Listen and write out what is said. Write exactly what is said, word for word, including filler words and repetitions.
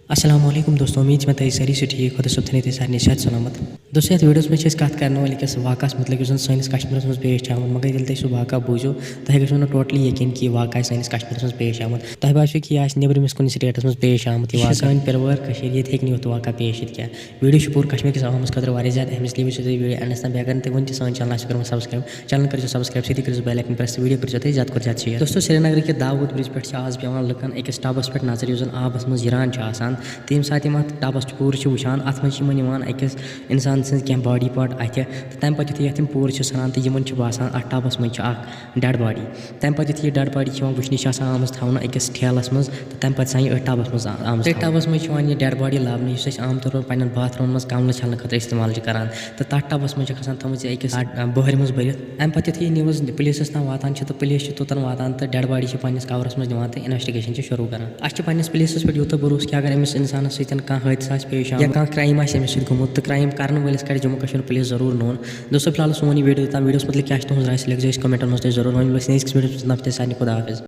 السلام علیکم دوستو، امید چھِ مےٚ تُہۍ سٲری چھِو ٹھیٖک، خۄدا صٲب تھٲینو تُہۍ سارنٕے صحت سلامت۔ دوستو، یَتھ ویٖڈیوَس منٛز چھِ أسۍ کَتھ کَرنہٕ وٲلۍ أکِس واقعس مُتعلِق، یُس زَن سٲنِس کشمیٖرَس منٛز پیش چھُ آمُت، مگر ییٚلہِ تُہۍ سُہ واقعہ بوٗزِو، تۄہہِ گژھِوٕ نہٕ totally یقیٖن کہِ یہِ واقعہ آسہِ سٲنِس کشمیٖرَس منٛز پیش آمُت۔ تۄہہِ باسیو کہِ یہِ آسہِ نیٚبرِمِس کُنہِ stateَس منٛز پیش آمُت یہِ یہِ چھِ واقعہ۔ سٲنۍ پِروٲر کٔشیٖر، ییٚتہِ ہیٚکہِ نہٕ یُتھ واقعہ پیش یِتھ کینٛہہ۔ ویٖڈیو چھُ پوٗرٕ کشمیٖر کِس عوامَس خٲطرٕ واریاہ زیادٕ اہم، اس لیے وٕچھِو تُہۍ ویٖڈیو endَس تام۔ بیٚیہِ اگر نہٕ تُہۍ وٕنہِ تہِ سٲنۍ channel آسہِ کوٚرمُت subscribe، channel کٔرۍزیو subscribe، سۭتی کٔرۍزیو bell icon press، video کٔرۍزیو تُہۍ زیادٕ کھۄتہٕ زیادٕ share۔ دوستو، سرینگرٕ کہِ داوود bridge پٮ۪ٹھ چھِ آز پٮ۪وان لُکَن أکِس ٹَبَس پٮ۪ٹھ نظر، یُس زَن آبَس منٛز یِران چھُ آسان۔ تہٕ ییٚمہِ ساتہٕ یِم اَتھ ٹَبَس چھِ، پوٗرٕ چھِ وٕچھان، اَتھ منٛز چھِ یِمَن یِوان أکِس اِنسان سٕنٛز کینٛہہ body part اَتھِ۔ تہٕ تَمہِ پَتہٕ یُتھُے یَتھ یِم پوٗرٕ چھِ سَنان تہٕ یِمَن چھِ باسان اَتھ ٹَبَس منٛز چھِ اَکھ dead body۔ تَمہِ پَتہٕ یُتھُے یہِ dead body چھِ یِوان وٕچھنہِ، یہِ چھِ آسان آمٕژ تھاونہٕ أکِس ٹھیلَس منٛز، تہٕ تَمہِ پَتہٕ چھِ آسان یہِ أتھۍ ٹَبَس منٛز آ-، آمٕژ تٔتھۍ تھاونہٕ۔ ٹَبَس منٛز چھِ یِوان یہِ dead body لَبنہٕ، یُس أسۍ عام طور پَر پنٛنٮ۪ن bathroomَن منٛز کَملہٕ چھَلنہٕ خٲطرٕ استعمال چھِ کَران۔ تہٕ تَتھ ٹَبَس منٛز چھِ کھَسان تھٲومٕژ یہِ أکِس آ-، بۄہرِ منٛز بٔرِتھ۔ اَمہِ پَتہٕ یُتھُے یہِ news policeَس تام واتان چھِ، تہٕ police چھِ توٚتَن واتان تہٕ dead body چھِ پنٛنِس کَورَس منٛز نِوان تہٕ investigation چھِ شروٗع کَران۔ اَسہِ چھِ پنٛنِس policeَس پٮ۪ٹھ یوٗتاہ بھروسہٕ کہِ اگر أمِس اِنسانَس سۭتۍ کانٛہہ حٲدثہٕ آسہِ پیش آمُت یا کانٛہہ crime آسہِ أمِس سۭتۍ گوٚمُت، تہٕ crime کَرَن وٲلِس کَرِ جموں کشمیٖر police ضروٗر known۔ دوستو، فی الحال اوس سون یہِ ویٖڈیو یوٚتام۔ ویٖڈیوَس مُتعلِق کیٛاہ چھِ تُہٕنٛز راے، سُہ لیکھزیو اَسہِ commentَن منٛز تُہۍ ضروٗر۔ وۄنۍ مِلو أسۍ next ویٖڈیوَس منٛز، توٚتام چھِ تۄہہِ سارنٕے خۄدا حافظ۔